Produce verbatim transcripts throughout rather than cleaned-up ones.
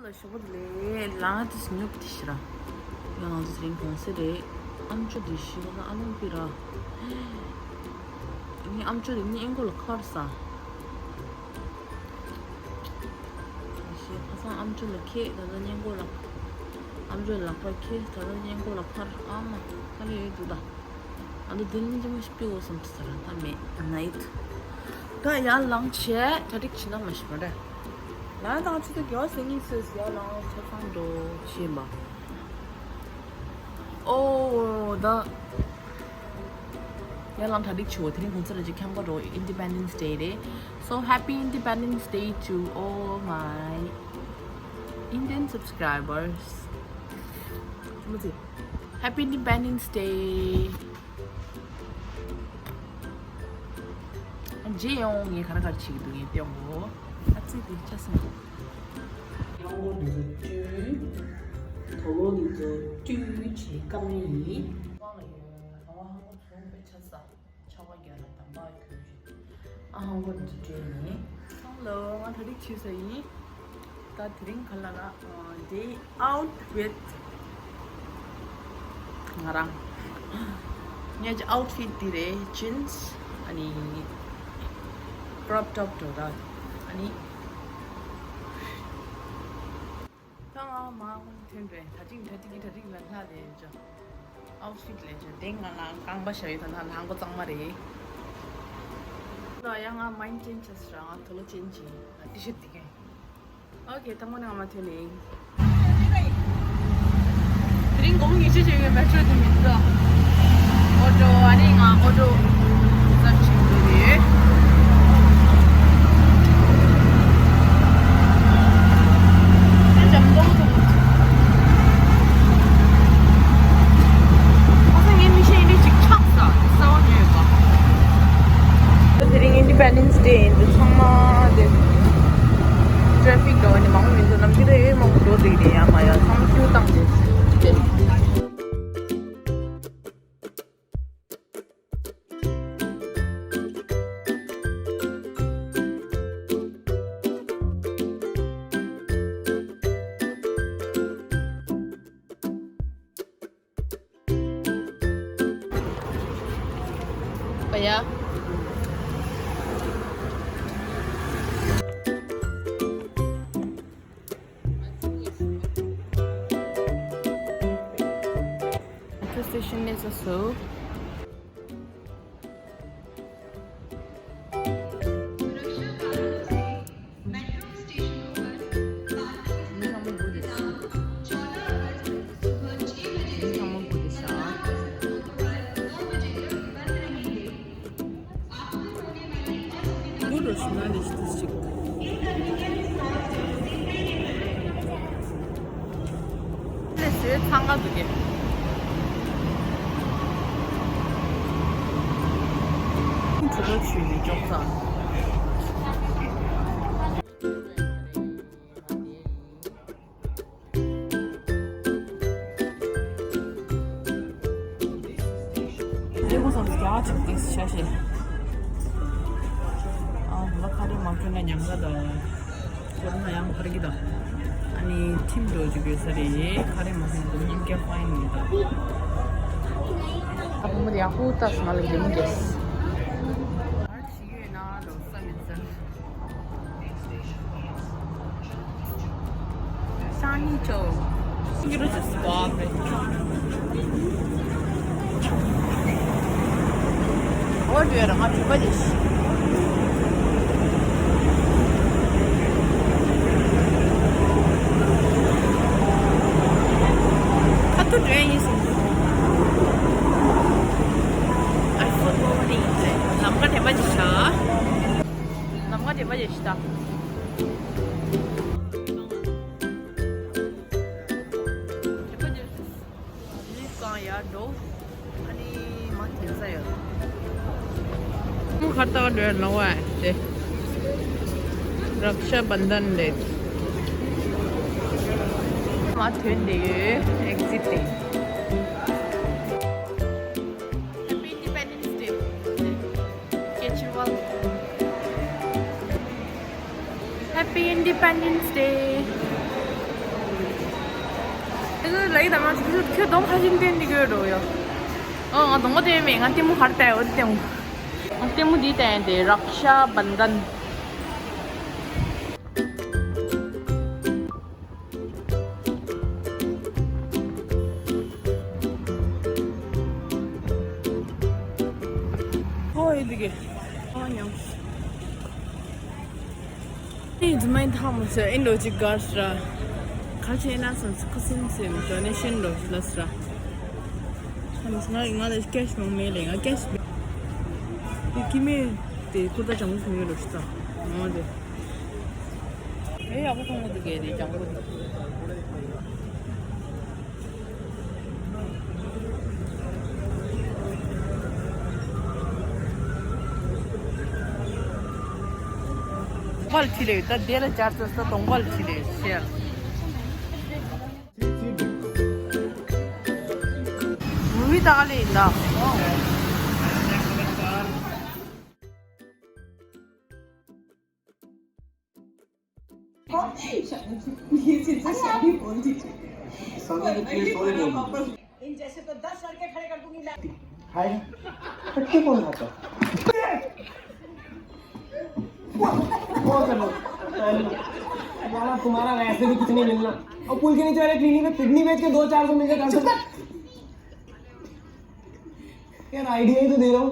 ལ་ཞོགས་པ་དེ་ལས་ལངས་དུས་སུ་ཉོབ་དེ་ཤི་ར། ཡང་ང་ཚོ་དེ་རིང་གུང་སེང་རེད། ཨམ་ཅོག་དེ་ཤི་ལ་ཨ་ལོང་པི་ར། ངའི་ཨམ་ཅོག་དེ་ངའི་སྔས་མགོ་ལ་ཁར་ས། ཤི་ཁ་སང་ཨམ་ཅོག་ལ་ཁེ་ད་ལྟ་སྔས་མགོ་ལ། ཨམ་ཅོག་ལག་པ་ཁེ་ད་ལྟ་སྔས་མགོ་ལ་ཁར། ཨ་མ་ཁ་ལས་ཡོད་འདུག་ད། ཨ་ད་དེ་ནི་ཅི་མ་ཞིག་པི་འོ་སམ་ཚ་ར་ད་མེད་ནའིད། ད་ཡར་ལངས་བྱས་གྲ་སྒྲིག་བྱེད་ན་མ་ཤི་མ་རེད། ལ་དང་ཆུ་ཚོད་བརྒྱད་པ་ཟིན་གྱི་སོས་ཡར་ལངས་ཆ་ཚང་འགྲོ་བྱེད་པ། ཨོ་ད། ཡར་ལངས་གྲ་སྒྲིག་བྱེད་འོ་དེ་རིང་གུང་སེང་རེད་ཅིག་ཁྱམས་ཀ་འགྲོ། Independence Day རེད། So happy Independence Day to all my Indian subscribers. Happy Independence Day. རྗེས་ཡོང་ངས་ག་རེ་ག་རེ་བྱེད་ཀྱི་འདུག་ངས་སྟོན་གོ། ཨ་ཙི་དེ་ཆ་སོང་། ཡང་འོ་འདི་ཚོ་བཀྲུས། དོ་བོ་འདི་ཚོ་བཀྲུས་བྱས་བཀབ་ནི་ཡིན། ཁང་ལ་ཡོད། ཁང་བ་ཧང་པོ་ཚོང་པའི་ཆ་ས། ཆ་བ་རྒྱ་ལ་དམ་པ་གྱོན་ཞིང་། ཨ་ཧང་པོ་འདི་བཀྲུས་ཡིན། ཧ་ལོ། ང་གྲ་སྒྲིག་བྱས་ས་ཡིན། ད་དེ་རིང་ག་ལ་ལ། Day out with ང་རང་། ངའི་ཨའུ་ཊི་ཕིཊ་འདི་རེད། ཇིན་སི། ཨ་ནི་ཀྲོབ་ཊོབ་འགྲོ་ར། ཨ་ནི་ད་ང་མ་ཐོན་རེད། ད་ཅིག་ད་ཅིག་གི་ད་ཅིག་ལ་ལྷ་ལས་ཅོ། ཨའུ་ཊི་ཕིཊ་ལས་ཅོ། དེ་ང་ལ་རྐང་པ་བཞག་ཡོད། ད་ལྷ་ལྷང་པོ་གཙང་མ་རེད། ད་ཡང་ང་མའིན་ཌི་ཅེན་ཇི་བྱས་ར། ང་དུ་ལོ་ཅེན་ཇི་ཡིན། ང་ཊི་ཤར་ཊི་འདི་གས། ཨོ་ཁེ། དང་པོ་ནས་ང་མ་ཐོན་ནས་ཡིན། དེ་རིང་དགོང་ཉི་ཤུ་བྱས་ཡོད་མེ་ཊྲོ་དེ་མི་འདུག་ཨོ་ཊོ། ཨ་ནི་ང་ཨོ་ཊོ་རི་ཛརབ་བྱེད་དགོས་རེད། ཨ་འཇམ་ཏོང་ཏོ། ཁ་སང་ངའི་མིག་ཤེལ་འདི་ཅིག་ཆག་ས་གསར་པ་ཉོས་ཡོད་པ། དེ་རིང་Independence Day ཡིན་འདུག་ཚང་མ་དེ་ཊེ་ཕིག་འགྲོ་ནི་མང་པོ་མི་འདུག་ནམ་རྒྱུན་དེ་ཡོད་མང་པོ་འགྲོ་འདུག་དེ་ཡང་མ་ཡ་ཚང་མ་ཀིའུ་བཏང་དེ་དེ། པ་ཡ། Metro station ནས་སོ་སོ། ལས་བཟོས་འཚང་ཁ་འདུག་གས། གྲུ་ཁ་ཆུ་ནི་ཅོག་ཙག་ལས་ཁུངས་སམ་རྒྱ་ཆེ་ཏིས་ཤ་ཤེ། ཨ་འདི་ལ་ཁ་རས་མ་གྱོན་ན་ཉམས་དགའ་དང་། ཁོ་རང་ཡང་ཕར་གི་དང་། ཨ་ནི་ཁྲིམས་འགྲོ་རྒྱུ་དགོས་ས་རེད། ཁ་རས་མ་གྱོན་ན་ནམ་རྒྱ་ཕ་ཡིན་ནི་དང་། ཨ་བུ་མོ་དེ་ཡག་པོ་ལྟ་སོང་ང་ལ་འགྲིམ་རྒྱས། ཨ་ཅི་ཡོད་ན་འགྲོ་ས་མི་ཚར། ཤ་ནི་ཅོ། འོ་དེ་རང་ང་བྲིས་པ་དེ་ཤི། ཁ་ཐུག་འདྲེན་ཡིན་སོང་། ཨ་ཧྥོ་ཊོ་ནི་ལམ་ཁ་དྲན་པ་ཅིག་བཞག་ལམ་ཁ་དྲན་པ་ཅིག་བཞག་ད། དྲན་པ་ཅིག་ལིབ་གང་ཡར་འགྲོ། ཨ་ནི་མ་དེ་ས་ཡོད། མུ་ཁར་ཏག་འགྲོ་ཡར་ལོང་བ་དེ། རཀྵ་བན་དྷན་རེད། མ་ཐོན་དེ་ཡོད། ཨེག་ཛིཊ་དེ། Happy Independence Day. Get your welcome. Happy Independence Day. ལ་ཡི་དམ་ཅིག་ཁྱོད་གདོང་ཁ་ཞིག་བསྟན་ནི་གོ་རོ་ཡོ། ཨ་ང་གདོང་པ་བསྟན་མེད། ང་ལྟད་མོ་གར་ལྟ་ཡོད་ལྟད་མོ། ང་ལྟད་མོ་འདི་བསྟན་ཏེ་རཀ་ཤ་བན་དན། ཨོ་ཡི་འདི་གེ། ཨོ་ཉམས། ཨེ་རྫུན་མ་ཡིན་ཐག་མ་ཆོད། ཨེ་འགྲོ་ཅིག་དགར་ར། ཁ་ཆེ་ན་སོང་ཁུ་སིམ་སིམ་ཌོ་ནེ་ཤན་འགྲོ་ལ་སི་ར། ང་ང་ལ་ཀེཤ་མང་མེད་ལེ། ང་ཀེཤ་མེད། དེ་ཀི་མེ་དེ་ཀུར་ཏ་ཅང་གུ་ཡོད་རོ་ཤི་ད། ངོ་དེ། ཨེ་ཡག་པོ་མཐོང་གི་འདུག་གས་དེ་ཅང་གུ། གདོང་པ་ལ་ཁྲིད་ལས་ཡོད། ད་དེ་ལ་བཅར་ཚར་ས་གདོང་པ་ལ་ཁྲིད་ལས་ཡོད་ཤེར། མུ་བི་ལྟ་ག་ལས་ཡིན་ད། ये चीजें सारी बोल दीजिए। शादी के प्लेट थोड़े बोल दीजिए। इन जैसे तो दस लड़के खड़े कर दूंगी मैं। हाय। फटके कौन खाता? बहुत चलो। वाला तुम्हारा वैसे भी कुछ नहीं मिलना। और पुल के नीचे वाले क्लिनिक में किडनी बेच के दो चार सौ मिल जाए। यार, आइडिया ही तो दे रहा हूँ।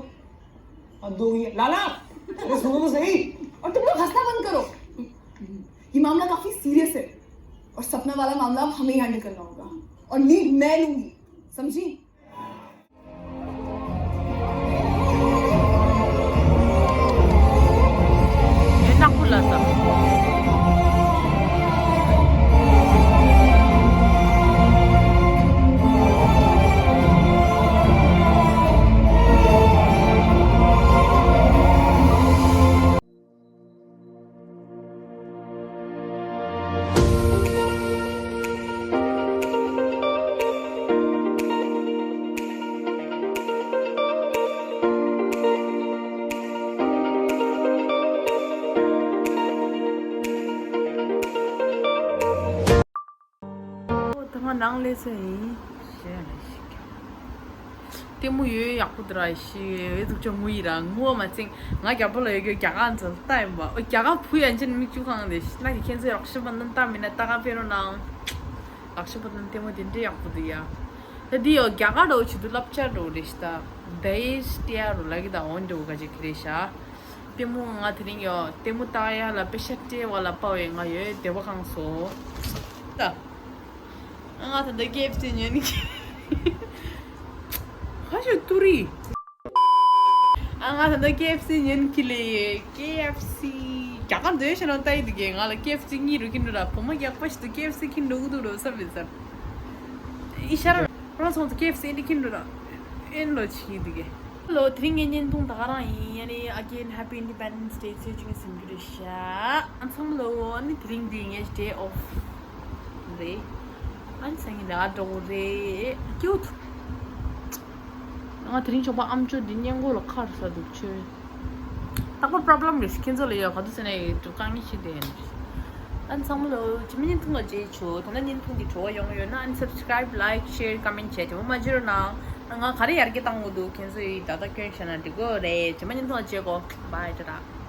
अब दो ये लाला, अरे सुनो तो सही। और तुम लोग हंसना बंद करो। ये मामला काफी सीरियस है और सपना वाला मामला अब हमें ही हैंडल करना होगा। और लीड मैं लूंगी, समझी? ད་ང་ནང་སླེབས་ས་ཡིན། ཞེས་ནས་ཤིག་ལྟད་མོ་ཡོད་ཡག་པོ་འདུག་ར། ཤི་ཡོད་འདུག་ཅོ་ངུ་ཡི་ར། ངུ་བ་མ་ཚིག་ང་རྒྱ་པོ་ལ་ཡོད་རྒྱུ་རྒྱ་གར་ཚོ་ལྟ་ཡིན་པ། ཨོ་རྒྱ་གར་བུ་ཡན་ཆད་མིག་ཆུ་གང་དེ་ཤི་ན་གི་ཁྱེད་ཚོས་རག་ཤི་པ་འདི་ལྟ་མིན་ན་ལྟ་ག་ཕེ་རོ་ནང་། རག་ཤི་པ་འདི་ལྟད་མོ་དེ་འདྲའི་ཡག་པོ་འདུག་ཡ། ད་འདི་ཡོ་རྒྱ་གར་འགྲོ་ཆེད་དུ་བསླབ་བྱ་འགྲོ་རེ་ཤི་ད། དེ་ཤི་ཏེ་ཡ་རུ་ལ་གི་ད་འོན་འགྲོ་ག་ཅིག་གི་རེ་ཤ། ལྟད་མོ་ང་དེ་རིང་ཡོ་ལྟད་མོ་ལྟ་ཡ་ལ་པེ་ཤ་སྤྲད་པ་ལ་དཔའ་བའི་ང་ཡོད་དེ་བ་གང་སོ། ད། ང་ད་ལྟ་ཀེ་ཨེཕ་སི་ཉན་གི། ཧ་ཤོད་ཏུ་རི། ང་ད་ལྟ་ཀེ་ཨེཕ་སི་ཉན་གི་ལེ། ཀེ་ཨེཕ་སི་རྒྱ་གར་འདོད་ཤེ་ན་ལྟ་ཡི་འདུག་གས། ང་ལ་ཀེ་ཨེཕ་སི་གཉིས་རུ་ཁྱིན་འགྲོ་ར། བུ་མོ་རྒྱག་པ་ཞིག་ཏུ་ཀེ་ཨེཕ་སི་ཁྱིན་འགྲོ་གི་འདུག་རོ་བསམ་མེད་ཟེར། ཨི་ཤ་ར་རང་སོང་ཙི་ཀེ་ཨེཕ་སི་འདི་ཁྱིན་འགྲོ་ར། ཨེན་ལོ་ཆི་འདུག་གས། ལོ། དེ་རིང་ངའི་བརྙན་ཐུང་ད་ག་རང་ཡིན། ཡ་ནི་again happy Independence Day ཚེས་བཅུ་གཉིས་ཟིན་རྒྱུ་རེད་ཤག་ཨ་ཚང་མ་ལོ། ཨ་ནི་དེ་རིང་འདི་ངའི་day off རེད། ཨ་ནི་སང་ཉིན་ལས་ཀ་འགྲོ་དགོས་རེད། ཀྱུ་ཐུ། ང་དེ་རིང་ཞོགས་པ་ཨམ་ཅོག་འདི་སྔས་མགོ་ལ་ཁར་ས་འདུག་ཆོས། རྟག་པར་problem རེད་ཤག་ཁྱེད་ཚོ་ལ་ཡོད་ག་དུས་ཟེར་ན་ཡོད་དཀའ་ངལ་ཞིག་དེ་ཡིན། ཨ་ཚང་མ་ལོ། ཅི་མི་བརྙན་ཐུང་ལ་མཇལ་ཆོག་ད་ནི་བརྙན་ཐུང་འདི་བྲོ་བ་ཡོང་ཡོད་ན་ཨ་ནི་subscribe, like, share, comment བྱས་དེ་མོ་མ་བརྗེད་རོགས་གནང་། ང་ག་རེ་ཡར་རྒྱས་བཏང་དགོས་འདུག་ཁྱེད་ཚོ་ཡིས་ད་ལྟ་སྐྱོན་བཤད་ན་འགྲིག་གི་རེད། ཅི་མི་བརྙན་ཐུང་ལ་མཇལ་གོ། Bye, ཏ་ཏ།